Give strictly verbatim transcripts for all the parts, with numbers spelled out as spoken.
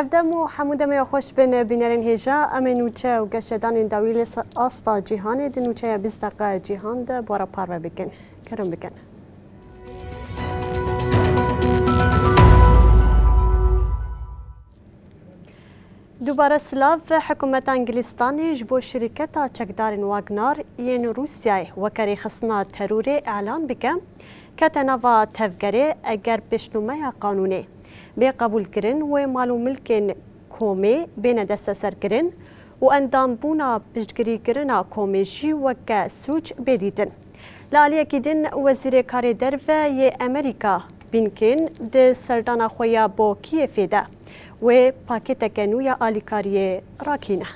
Ev dem û hemû demê xweş bin bînerên hêja. Em ê nûçe û geşedanên dawî li ser asta cîhanê di nûçeya bîst deqa cîhan de bi we re parve bikin. Kerem bikin. Dubare silav. Hikûmeta Îngilîstanê ji bo şirketa çekdarên Wagner yên Rûsyayê weke rêxistina terorê elan bike, kete nava tevgerê eger pêşnûmeya qanûnê bê qebûlkirin, wê mal û milkên komê bêne desteserkirin û endambûna piştgirîkirina komê jî weke sûc bê dîtin. Li aliyekî din, Wezîrê Karê Derve yê Amerîka Blinken di serdana xwe ya bo Kîevê de wê pakêteke nû ya alîkariyê rakîne.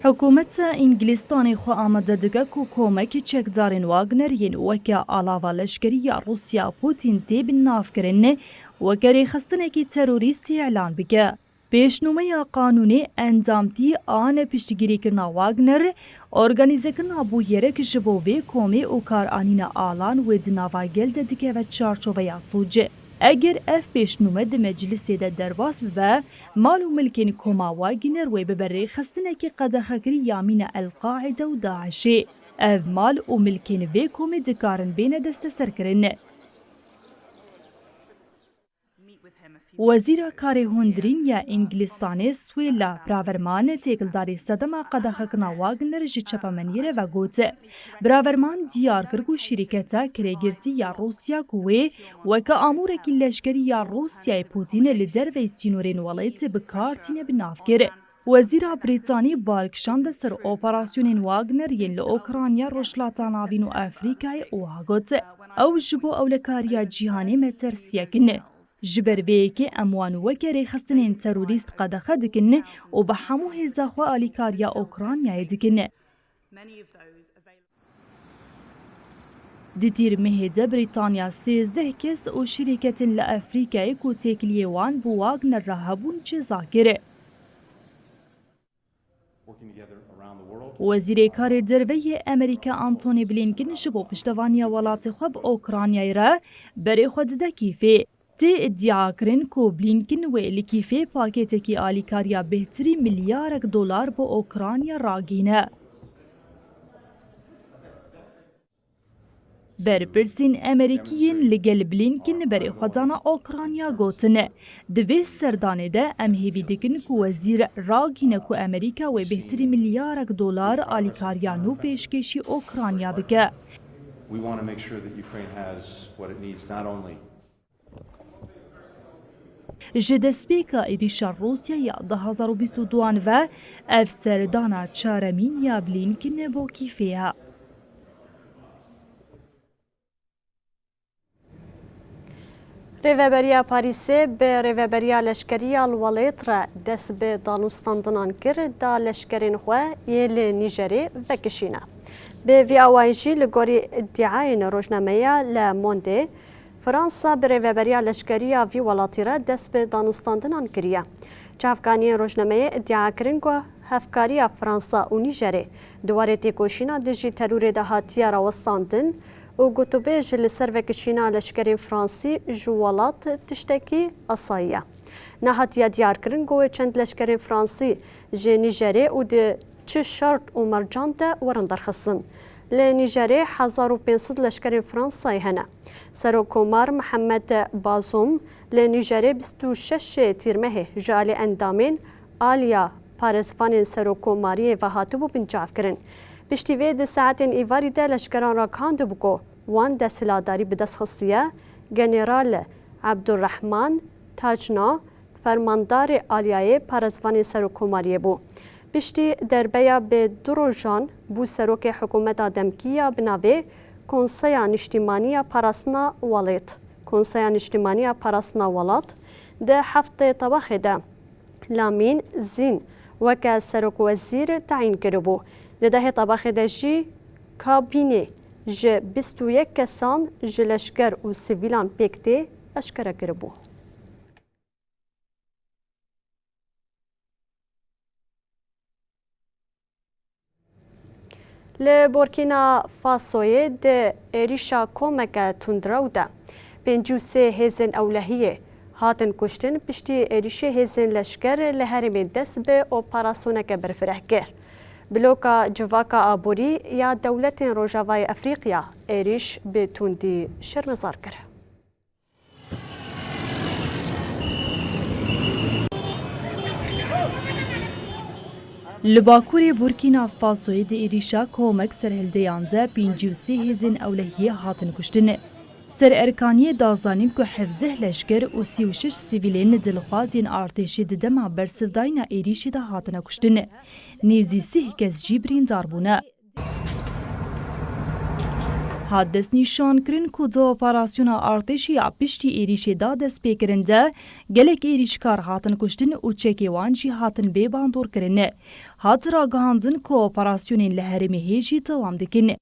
Hikûmeta Îngilîstanê xwe amade dike ku komekî çekdarên Wagner yên weke alava leşkerî ya Rûsya Putin tê binavkirin, weke rêxistinekî terorîstî elan bike. Pêşnûmeya qanûnê endamtî an piştgirîkirina Wagner, organîzekirina bûyerek ji bo vê komê û karanîna alan wê di nava gel de dikeve çarçoveya sûc. Eger ev pêşnûme di meclisê de derbas bibe, mal û milkên koma Wagner wê bibe rêxistinekî qedexekirî ya mîna El-Qaîde û DAIŞê. Ev mal û milkên vê komê dikarin bêne desteserkirin. Wezîra Karê Hundirîn ya Îngilîstanê Suella Braverman têkildarî sedema qedexekirina Wagner ji çapemeniyê re vegot. Braverman diyar kir ku şîrketa kirêgirtî ya Rûsya ku wê weke amûrekî leşkerî ya Rûsyayê Putin li derveyî sînorên welatê bi kar tîne bi nav kir. Wezîra Brîtanî bal kişande ser operasyonên Wagner yên li Ukrayna, Rojhilata Navîn û Afrîkayê û wiha got, ew ji bo ewlekariya cîhanê metirsiyek in. Ji ber vê yekê em wan weke rêxistinên terorîst qedexe dikin û bi hemû hêza xwe alîkariya Ukraynayê dikin. Di tîrmehê de Brîtanya sêzdeh kes û şirîketên li Afrîkayê ku têkiliyê wan bi Wagner re hebûn ceza kir. Wezîrê Karê Derve yê Amerîka Antony Blinken ji bo piştevaniya welatê xwe bi Ukraynayê re berê xwe dide Kîfê. Tê îdiakirin ku Blinken wê li Kîfê pakêtekî alîkariya bêhtirî milyarek dolar bo Ukrayna ragihîne. Berpirsên Amerîkî yên li gel Blinken berê xwe dana Ukrayna gotin, di vê serdanê de em hêvî dikin ku wezîr ragihîne ku Amerîka wê bêhtirî milyarek dolar alîkariya nû pêşkêşî Ukrayna bike. We want to make sure that Ukraine has what it needs, not only Ji destpêka êrîşa Rûsya ya du hazar û bîst û duan ve ev serdana çaremîn ya Blinken bo Kîfê ye. Rêveberiya Parîsê bi rêveberiya leşkerî ya li welêt re dest bi danûstandinan kir, da leşkerên xwe yê li Nîjerê vekişîne. Bi vî awayî jî li gorî îdiayên rojnameya Le Monde, Fransa bi rêveberiya leşkerî ya vî welatî re dest bi danûstandinan kiriye. Çavkaniyên rojnameyê îdia kirin ku hevkariya Fransa û Nîjerê di warê têkoşîna dijî terorê de hatiye rawestandin û gotûbêj li ser vekişîna leşkerên Fransî ji welat tiştekî asayî ye. Nehatiye diyarkirin ku çend leşkerên Fransî ji Nîjerê û di çi şert û mercan de werin derxistin. Li Nîjerê hezar û pênc sed leşkerên Fransayê hene. Serokkomar Mihemed Bazûm li Nîjerê bîst û şeş Tîrmehê ji alî endamên Aliya Parêzvanên Serokkomariyê ve hatibû binçavkirin. Piştî vê di saetên êvarî de leşkeran ragihandibû ku wan desthilatdarî bi dest xistiye, General Ebdurrehman Tacna, fermandarê aliyayê parêzvanên serokkomariyê bû. Piştî derbeya bi du rojan bû serokê hikûmeta demkî ya bi navê Konseya Niştîmanî ya Parastina Welêt. Konseya Niştîmanî ya Parastina Welat di heftê tebaxê de Lamîn Zîn weke serokwezîr teyîn kiribû. Di dehê tebaxê de jî kabînê ji bîst û yek kesan ji leşker û sivîlan pêk tê eşkere kiribû. Li Burkîna Fasoyê di êrîşa komeke tundrew de pêncî û sê hêzên ewlehiyê hatin kuştin, piştî êrîşê hêzên leşker li herêmê dest bi operasyoneke berfireh kir. Bloka Civaka Aborî ya Dewletên Rojavayê Efrîqya êrîş bi tundî şermezar kir. Li bakurê Burkîna Fasoyê di êrîşa komek serhildeyan de pêncî û sê hêzên ewlehiyê hatin kuştin. Sererkaniyê da zanîn ku hevdeh leşker û sî û şeş sivîlên dilxwazên artêşî di dema bersivdayîna êrîşê de hatine kuştin. Nêzî sih kes jî birîndar bûne. Hat destnîşankirin ku di operasyona artêşî ya piştî êrîşê da destpêkirin de gelek êrîşkar hatin kuştin û çekê wan jî hatin bê bandorkirin. Hat ragihandin ku operasyonên li herêmê hê jî dewam dikin.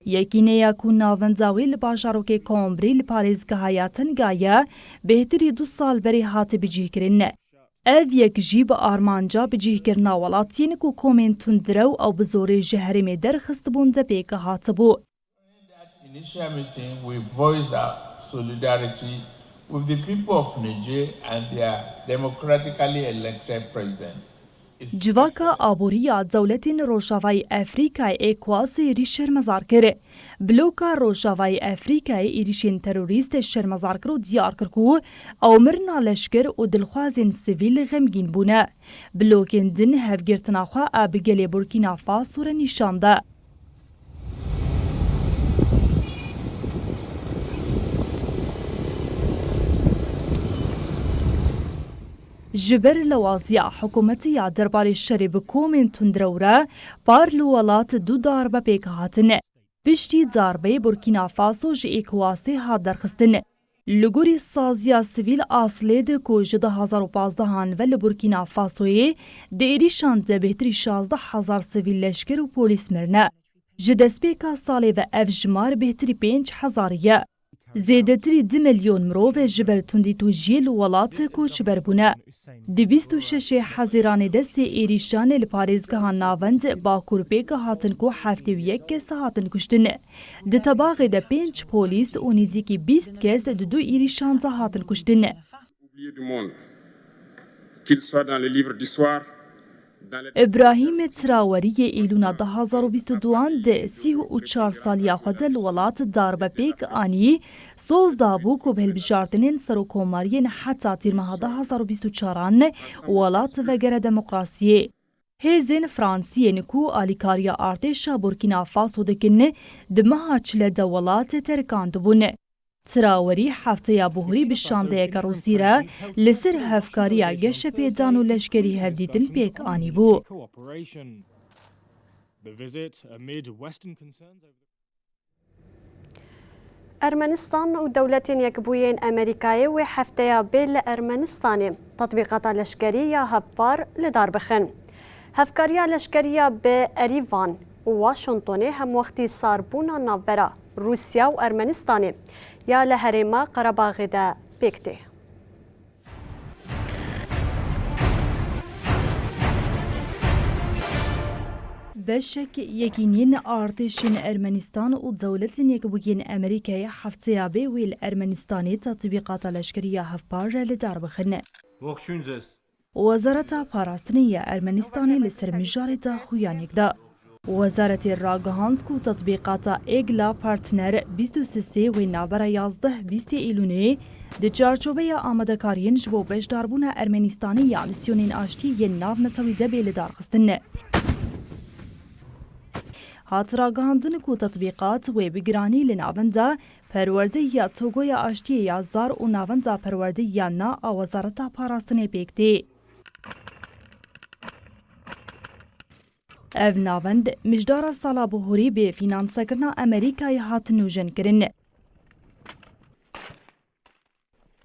Yekîneya ku navenda wê li bajarokê Kombrî li parêzgeha ya Tenga ye, bêhtirî du sal berê hate bicihkirin. Ev yek jî bi armanca bicihkirina welatiyên ku komên tundrew ew bi zorê ji herêmê derxistibûn de pêk hatibû. Initial meeting, we voiced our solidarity with the people of Niger and their democratically elected president. Civaka Aborî ya Dewletên Rojavayê Efrîkayê ECOWAS êrîş şermezar kir. Bloka Rojavayê Efrîkayê êrîşên terorîst şermezar kir û diyar kir ku ew mirina leşker û dilxwazên sivîl xemgîn bûne. Blokên din hevgirtina xwe a bi gelê Burkîna Faso re nîşan da. Ji ber lawaziya hikûmetê ya derbarê şerê bi komên tundrew re, par li welat du darbe pêk hatine. Piştî darbeyê Burkîna Faso ji ECOWASê hat derxistin. Li gorî saziya sivîl Aslêd ku ji du hazar û pazdehan ve li Burkîna Fasoyê di êrîşan de bêhtirî şazdeh hezar sivîl leşker û polîs mirine. Ji destpêka salê ve ev jimar bêhtirî pênc hezar ye. Zêdetirî du milyon mirov ji ber tundîtûjiyê li welat koçber bûne. Di bîst û şeş Hezîranê de sê êrîşanê li parêzgeha navend Bakur pêk hatin ku heftê û yek kes hatin kuştin. Di tebaxê de pênc polîs û nêzîkî bîst kes di du êrîşan de hatin kuştin. Oublié du monde, qu'il soit dans le livre d'histoire, dans les Îbrahîm Trawerî yê Îlûna du hazar û bîst û duan di sî û çar saliya xwe de li welat darbe pêk anî, soz dabû ku bi hilbijartinên serokkomariyên heta tîrmeha du hazar û bîst û çaran welat vegere demokrasiyê. Hêzên Fransî yên ku alîkariya artêşa Burkîna Faso dikin, di meha çile de welat terkandibûn. Trawerî hefteya bihurî bi şandeyeke Rûsî re li ser hevkariya geşepêdan û leşkerî hevdîtin pêk anîbû. Ermenistan û Dewletên Yekbûyên Amerîkayê wê hefteya bê li Ermenistanê tetbîqata leşkerî ya hevpar li dar bixin. Hevkariya leşkerî ya bi Erîvan û Washingtonê hemwextî sarbûna navbera Rûsya û Ermenistanê ya li herêma Qerebaxê de pêk tê. Beşek yekîniyên artêşên Ermenistan û Dewletên Yekbûyên Amerîkayê hefteya bê wê li Ermenistanê tetbîqata leşkerî ya hevpar li dar bixin. Wezareta Parastinê ya Ermenistanê li ser mijarê de xuyaniyek da. Wezaretê ragihand ku tetbîqata Egla Partner bîst û sê wê navbera yazdeh bîstê Îlûnê di çarçoveya amadekariyên ji bo beşdarbûna Ermenistanê ya mîsyonên aştiyê yên navnetewî de bê lidarxistin. Hat ragihandin ku tetbîqat wê bi giranî li navenda perwerdehiya Togoya Aştiyê ya Zar û navenda perwerdehiya na a Wezareta Parastinê pêk tê. Ev navend mijdara sala bihurî bi fînansekirina Amerîkayê hat nûjenkirin.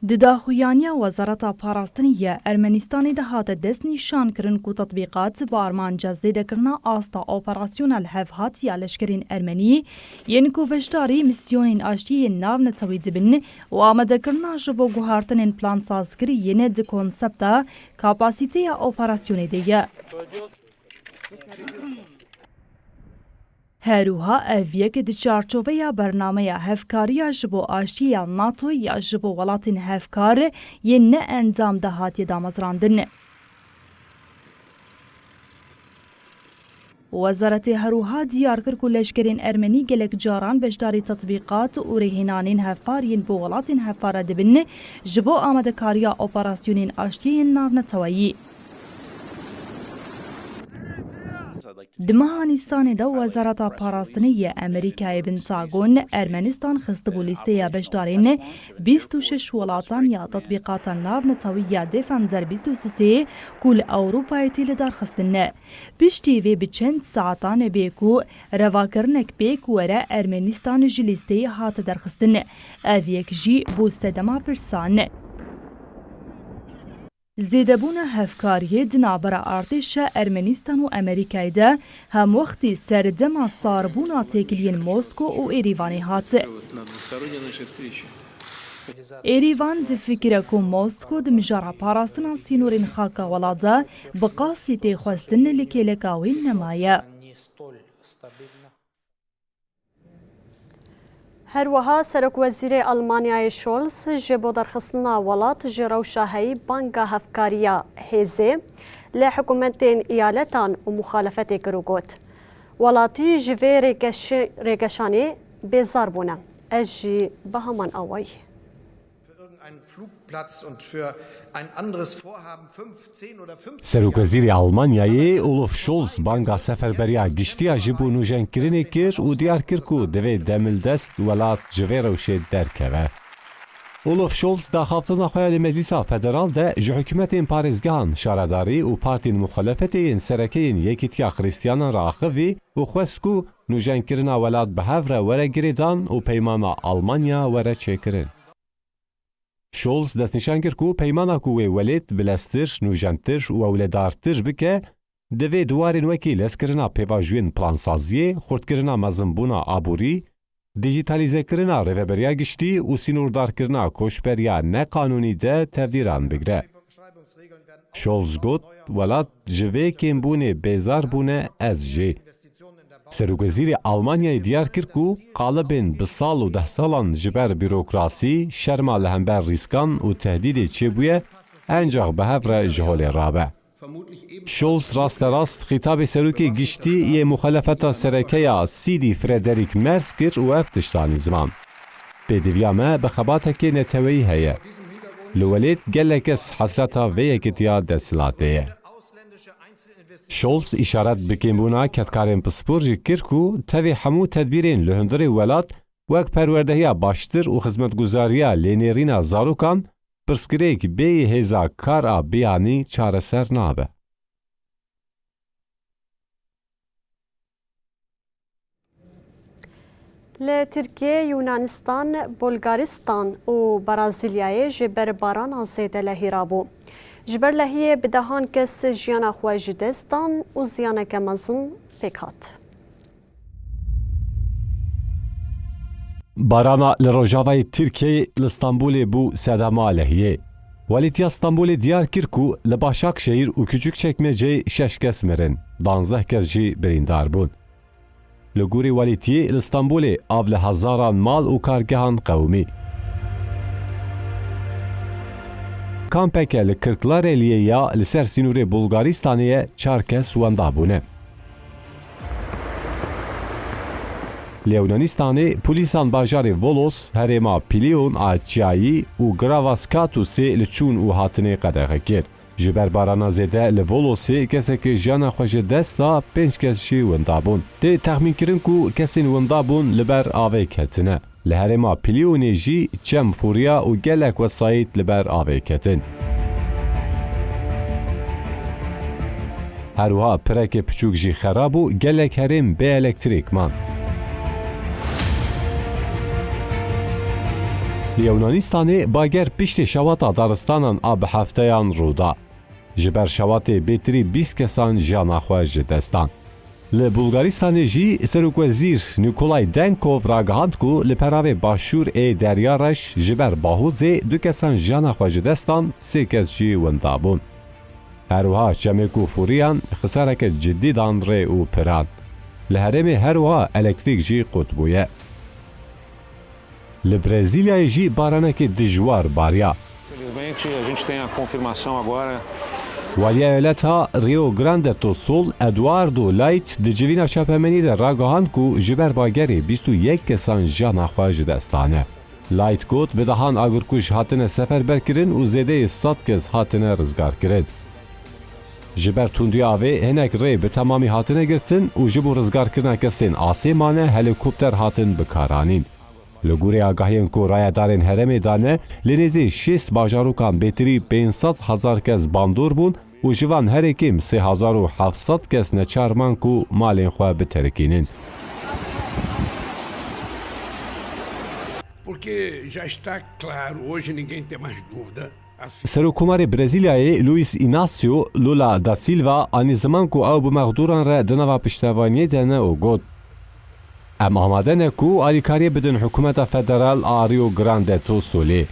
Di daxuyaniya Wezareta Parastinê ya Ermenîstanê de hate destnîşankirin ku tetbîqat bi armanca zêdekirina asta operasyona li hev hatiya leşkerên ermenî yên ku beşdarî misyonên aştiyê yên navnetewî dibin û amadekirina ji bo guhartinên plansazkirî yên di konsepta kapasîteya operasyonê de ye. Her wiha ev yek di çarçoveya bernameya hevkariya ji bo aştiyê ya NATO ya ji bo welatên hevkar yên ne endam de hatiye damezrandin. Wezaretê her wiha diyar kir ku leşkerên ermenî gelek caran beşdarî tetbîqat û rêhênanên hevpar yên bo welatên hevpar re dibin ji bo amadekariya operasyonên aştiyê yên navneteweyî. Di meha Nîsanê de Wezareta Parastinê yê Amerîkayê Pentagon Ermenistan xistibû lîsteya beşdarên bîst û şeş welatan ya tetbîqata navnetewî ya Defender bîst û sê ku li Ewropayê tê lidarxistin. Piştî vê bi çend saetan bê ku revakirinek pêk were Ermenîstan ji lîsteyê hate derxistin. Ev yek jî bû sedema pirsan. Zêdebûna hevkariyê di navbera artêşa Ermenîstan û Amerîkayê de hemwextî serdema sarbûna têkiliyên Mosko û Êrîvanê hat. Êrîvan difikire ku Mosko di mijara parastina sînorên xaka welat de bi qasî têxwestin li kêleka wê nemaye. Her wiha Serokwezîrê Almanyayê Scholz ji bo derxistina welat ji rewşa heyî banga hevkariya hêzê li hikûmetên eyaletan û muxalefetê kir û got, welatî ji vê rêgeşi-, rêgeşanê bêzar bûne. Ez jî bi heman awayî. Für irgendeinen Flugplatz und für ein anderes Vorhaben fünf, zehn oder fünf Serokwezîrê Almanyayê Olaf Scholz banga seferberiya giştî ya ji bo nûjenkirinê kir û diyar kir ku divê demildest welat ji vê rewşê derkeve. Olaf Scholz daxaftina xwe ya li Meclisa Federal de ji hikûmetên parêzgehan, şaredarî û partiyên muxalefetê yên sereke yên Yekîtiya Xristiyanan re axivî û xwest ku nûjenkirina welat bi hev re were girêdan û peymana Almanya were çêkirin. Scholz destnîşan kir ku peymana ku wê welêt bileztir, nûjentir û ewledartir bike, divê di warên wekî lezkirina pêvajoyên plansaziyê, xurtkirina mezinbûna aborî, dijîtalîzekirina rêveberiya giştî û sînordarkirina koçberiya neqanûnî de tevdîran bigire. Scholz got, welat ji vê kêmbûnê bêzar bûne, ez jî. Serokwezîrê Almanyayê diyar kir ku qalibên bi sal û deh salan ji ber bîrokrasî, şerma li hember rîskan û tehdîdê çêbûye, encax bi hev re ji holê rabe. Scholz rasterast xîtabê serokê giştî yê muxalefeta sereke ya Sîdî Frederik Merz kir û ev tişt anî ziman. Pêdiviya me bi xebatekê neteweyî heye. Li welêt gelek kes hesreta vê yekitiya desthilatê ye. Scholz îşaret bi kêmbûna kedkarên pispor jî kir ku tevî hemû tedbîrên li hundirê welat wek perwerdehiya baştir û xizmetguzariya lênêrîna zarokan, pirsgirêk bêyî hêza kar a biyanî çareser nabe. Li Tirkiye, Yunanistan, Bulgaristan û Brazilyayê ji ber barana zêde lehî rabû. Ji ber lehiyê bi dehan kes jiyana xwe ji dest dan û ziyaneke mezin pêk hat. Barana li rojavayê Tirkiyeyê li Stenbolê bû sedema lehiyê. Welîtiya Stenbolê diyar kir ku li Başakşehîr û Küçükçekmeceyê şeş kes mirin, danzdeh kes jî birîndar bûn. Li gorî welîtiyê li Stenbolê av li hezaran mal û kargehan qewimî. Kampeke li Kirklareliyê ya li ser sînorê Bulgaristanê ye, çar kes wenda bûne. Li Yunanistanê polîsan bajarê Volos, herêma Pilion a çiyayî û Grava Skatusê li çûn û hatinê qedexe kir. Ji ber barana zêde li Volosê kesekî jiyana xwe ji dest da, pênc kes jî winda bûn. Tê texmînkirin ku kesên winda bûn li ber avê ketine. Li herêma Pilîonê jî çem fûriya û gelek wesayît li ber avê ketin. Her wiha pirekê piçûk jî xerab û gelek herêm bê elektrîk man. Li Yewnanîstanê bager piştê şewata daristanan a bi hefteyan rû da. Ji ber şewatê bêtirî bîst kesan jiyana xwe ji dest dan. Li Bulgaristanê jî serokwezîr Nikolay Denkov ragihand ku li peravê başûr ê Derya Reş ji ber bahûzê du kesan jiyana xwe ji dest dan, sê kes jî winda bûn. Her wiha çemê ku fûriyan xisareke cidî dan rê û piran. Li herêmê her wiha elektrîk jî qut bûye. Li Brezîlyayê jî baranekê dijwar bariya. Felizmente, a gente tem a confirmação agora. Waliya eyaleta Rio Grande do Sul, Eduardo Leite, di civîna çapemenî de ragihand ku ji ber bagerê bîst û yek kesan jiyana xwe ji dest dane. Leite got, bi dehan agirkuj hatine seferberkirin û zêdeyê sed kes hatine rizgarkirin. Ji ber tundiya avê hinek rê bi temamî hatine girtin û ji bo rizgarkirina kesên asê mane helîkopter hatin bikaranîn. Li gorî agahiyên ku rayedarên herêmê dane, li nêzî şêst bajarokan bêtirî pênc sed hezar kes bandor bûn û ji van herî kêm sê hezar û heft sed kes neçar man ku malên xwe biterikînin. Porque já está claro, hoje ninguém tem mais dúvida. Serokkomarê Brezîlyayê Luiz Inácio Lula da Silva anî ziman ku ew bi mexdûran re di nava piştevaniyê de ne û got, Em amade ne ku alîkariyê bidin hikûmeta federal a Rio Grande do Sulê.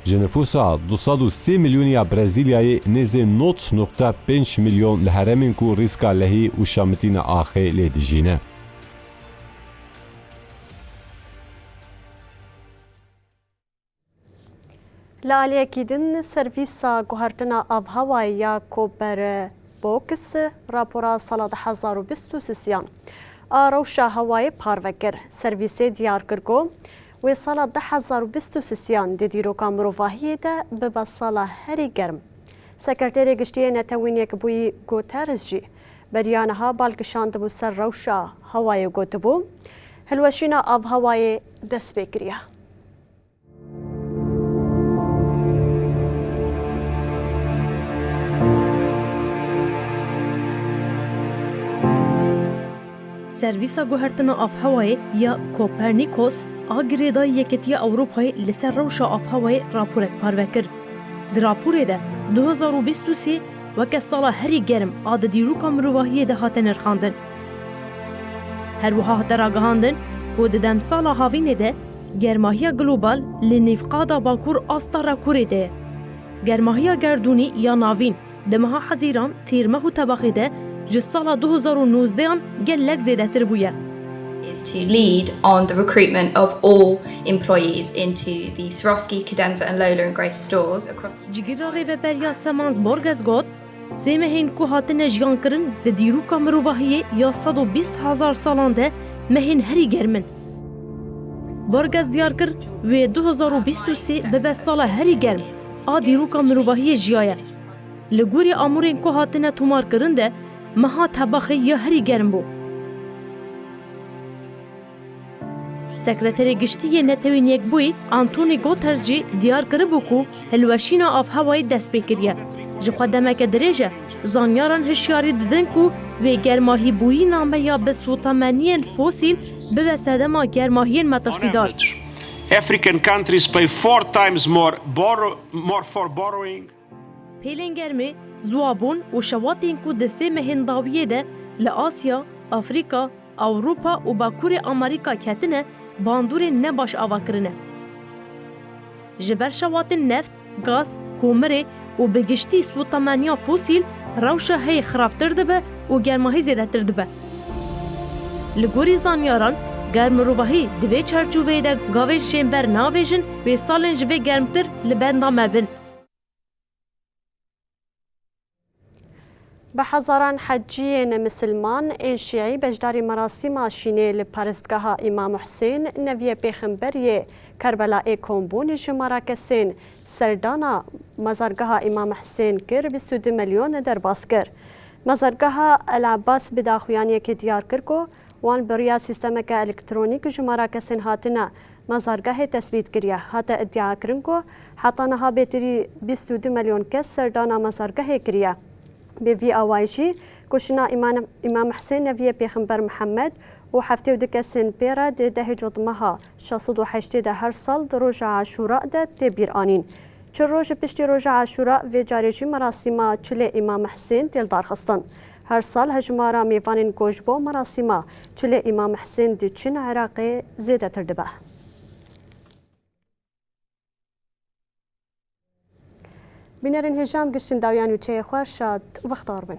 Ji nifûsa du sed û sê milyonî ya Brezîlyayê nêzê nod nokte pênc milyon li herêmên ku rîska lehî û şemitîna axê lê dijîne. Li aliyekî din, Servîsa Guhertina Avhewayê ya Koperbox rapora sala du hezar û bîst û sisiyan a rewşa hewayê parve kir. Servîsê diyar kir ku wê sala du hezar û bîst û sisiyan di dîroka mirovahiyê de bibe sala herî germ. Sekreterê Giştî yê Netewên Yekbûyî Guterres jî beriya niha bal kişandibû ser rewşa hewayê û gotibû, hilweşîna avhewayê dest pê kiriye. Servîsa Guhertina Avhewayê ya Copernicus a girêdayî Yekîtiya Ewropayê li ser rewşa avhewayê raporek parve kir. Di raporê de du hezar û bîst û sê weke sala herî germ a di dîroka mirovahiyê de hate nirxandin. Her wiha hate ragihandin ku di demsala havînê de germahiya global li nîvqada bakur asta rekorê de ye. Germahiya gerdûnî ya navîn di meha Hezîran, Tîrmeh û Tebaxê de ji sala du hezar û nozdeh an gelek zêdetir bûye. Is to lead on the recruitment of all employees into the Swarovski, Cadenza and Lola and Grace stores across. Cîgira Rêveberiya Semans Borges got, sê mehên ku hatine jiyankirin di dîroka mirovahiyê ya sed û bîst hezar salan de mehên herî germ in. Borges diyar kir, wê du hezar û bîst û sê bibe sala herî germ a dîroka mirovahiyê jiyaye. Li gorî amûrên ku hatine tomarkirin de meha Tebaxê ya herî germ bû. Sekreterê Giştî yê Netewên Yekbûyî Antonî Guterres jî diyar kiribû ku hilweşîna avhewayê dest pê kiriye. Ji xwe demeke dirêj e, zanyaran hişyarî didin ku wê germahîbûyîna me ya bi sotemeniyên fosîl bibe sedema germahiyên metirsîdar. On average, African countries pay four times more borrow, more for borrowing. Pêlên germê, ziwabûn û şewatên ku di sê mehên dawiyê de li Asya, Afrîka, Ewropa û Bakurê Amerîka ketine, bandorên ne baş ava kirine. Ji ber şewatên neft, gaz, komirê û bi giştî sotemeniya fosîl rewşa heyê xirabtir dibe û germahî zêdetir dibe. Li gorî zanyaran, ger mirovahî di vê çarçoveyê de gavên şênber neavêjin, wê salên ji vê germtir li benda me bin. Bi hezaran heciyên misilman ên şîî beşdarî merasîma şînê li paristgeha Îmam Husên, neviyê pêxemberiyê Kerbela ê kombûn ji Marakesên serdana mezargeha Îmam Husên kir, bîst û du milyon derbas kir. Mezargeha El Abbas bi daxuyaniyekê diyar kir ku wan bi riya sîstemeke elektronîk ji Marakesên hatine mezargehê tesbît kiriye. Hate îdiakirin ku heta niha bêtirî bîst û du milyon kes serdana mezargehê kiriye. Bi vî awayî jî koşîna Îman-, Îmam Hisên neviyê Pêxember Mihemed û heftê û du kesên pê re di dehê Cotmeha şeş sed û heştê de her sal di roja Aşûra de tê bîranîn. Çil roj piştî roja Aşûra vê carê jî merasîma çilê Îmam Hisên tê lidarxistin. Her sal hejmara mêvanên ku ji bo merasîma çilê Îmam Hisên diçin Iraqê zêdetir dibe. Bînerên hêja, em giştin dawiya nûçeyê xwe, şad û bextewar bin.